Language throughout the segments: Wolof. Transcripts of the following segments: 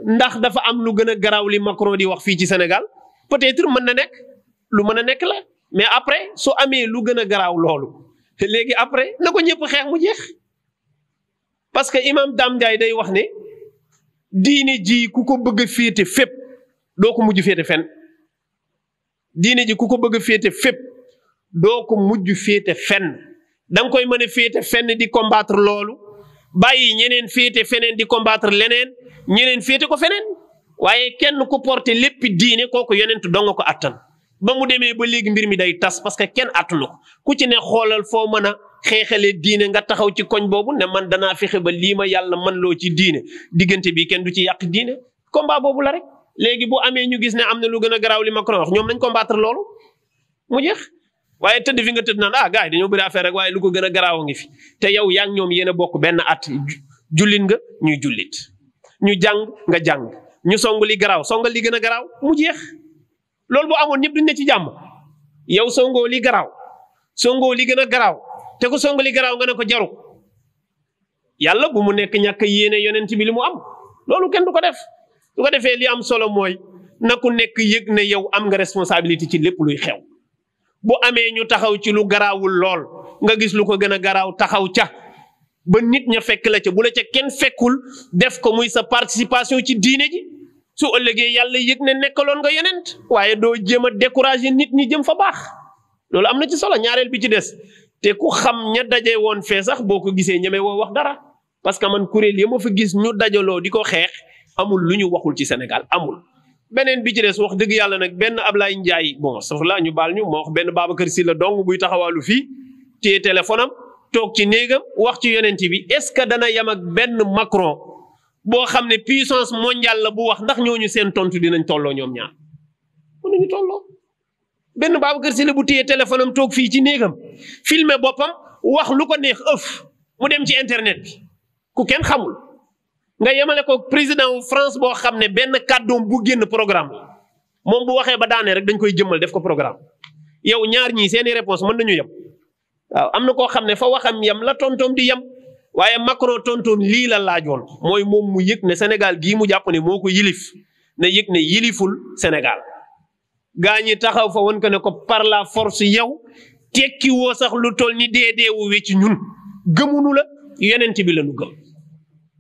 ndax dafa am lu gën a garaaw li Macron di wax fii ci Sénégal peut-être mën na nekk lu mën a nekk la mais après su amee lu gën a garaaw loolu léegi après na ko ñëpp xeex mu jeex parce que imam Dame Ndiaye day wax ne diine ji ku ko bëgg a féete fépp doo ko mujj féete fenn diine ji ku ko bëgg a féete fépp doo ko mujj féete fenn da nga koy mën a féete fenn di combattre loolu bàyyi ñeneen féete feneen di combattre leneen ñeneen féete ko feneen waaye kenn ku porté lépp diine kooku yonent dong ko attan ba mu demee ba léegi mbir mi day tas parce que kenn attanu ko ku ci ne xoolal foo mën a xeexalee diine nga taxaw ci koñ boobu ne man danaa fexe ba lii ma yàlla man loo ci diine diggante bi kenn du ci yàq diine combat boobu la rek léegi bu amee ñu gis ne am na lu gën a garaaw li Macron wax ñoom nañ combattre loolu mu jeex waaye tëdd fi nga tëdd naan ah gars yi dañoo bëri affaire rek waaye lu ko gën a garaaw ngi fi te yow yaa ngi ñoom yéen a bokk benn at jullit nga ñuy jullit ñu jàng nga jàng ñu song li garaaw songal li gën a garaaw mu jeex loolu bu amoon ñëpp duñ ne ci jàmm yow songoo li garaaw songoo li gën a garaaw te ku song li garaaw nga ne ko jaru yàlla bu mu nekk ñàkk yéene yonent bi li mu am loolu kenn du ko def su ko defee li am solo mooy na ku nekk yëg ne yow am nga responsabilité ci lépp luy xew bu amee ñu taxaw ci lu garaawul lool nga gis lu ko gën a garaaw taxaw ca ba nit ña fekk la ca bu la ca kenn fekkul def ko muy sa participation ci diine ji su ëllëgee yàlla yëg ne nekkaloon nga yonent waaye doo jéem a décourager nit ñi jëm fa baax loolu am na ci solo ñaareel bi ci des te ku xam ña daje woon fee sax boo ko gisee ñeme woo wax dara parce que man kuréel yi ma fa gis ñu dajaloo di ko xeex amul lu ñu waxul ci Sénégal amul. beneen bi ci des wax dëgg yàlla nag benn Ablaye Ndiaye bon sax la ñu baal ñu moo wax benn Babacar Sylla dong buy taxawaalu fii téye téléphone am toog ci néegam wax ci yonent bi est-ce que dana yam ak benn Macron boo xam ne puissance mondiale la bu wax ndax ñooñu seen tontu dinañ tolloo ñoom ñaar mënuñu tolloo benn Babacar Sylla bu téye téléphone am toog fii ci néegam filmer boppam wax lu ko neex ëf mu dem ci internet bi ku kenn xamul nga yemale ko président wu France boo xam ne benn kàddoom bu génn programme moom bu waxee ba daanee rek dañ koy jëmmal def ko programme yow ñaar ñii seeni réponse mën nañu yem waaw am na koo xam ne fa waxam yem la tontoom di yem waaye Macron tontoom lii la laajoon mooy moom mu yëg ne Sénégal gii mu jàpp ne moo ko yilif ne yëg ne yiliful Sénégal gaa ñi taxaw fa won ko ne ko par la force yow tekki woo sax lu toll ni deedeewu wecc ñun gëmunu la yonent bi la ñu gëm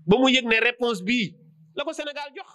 ba mu yëg ne réponse bii la ko Sénégal jox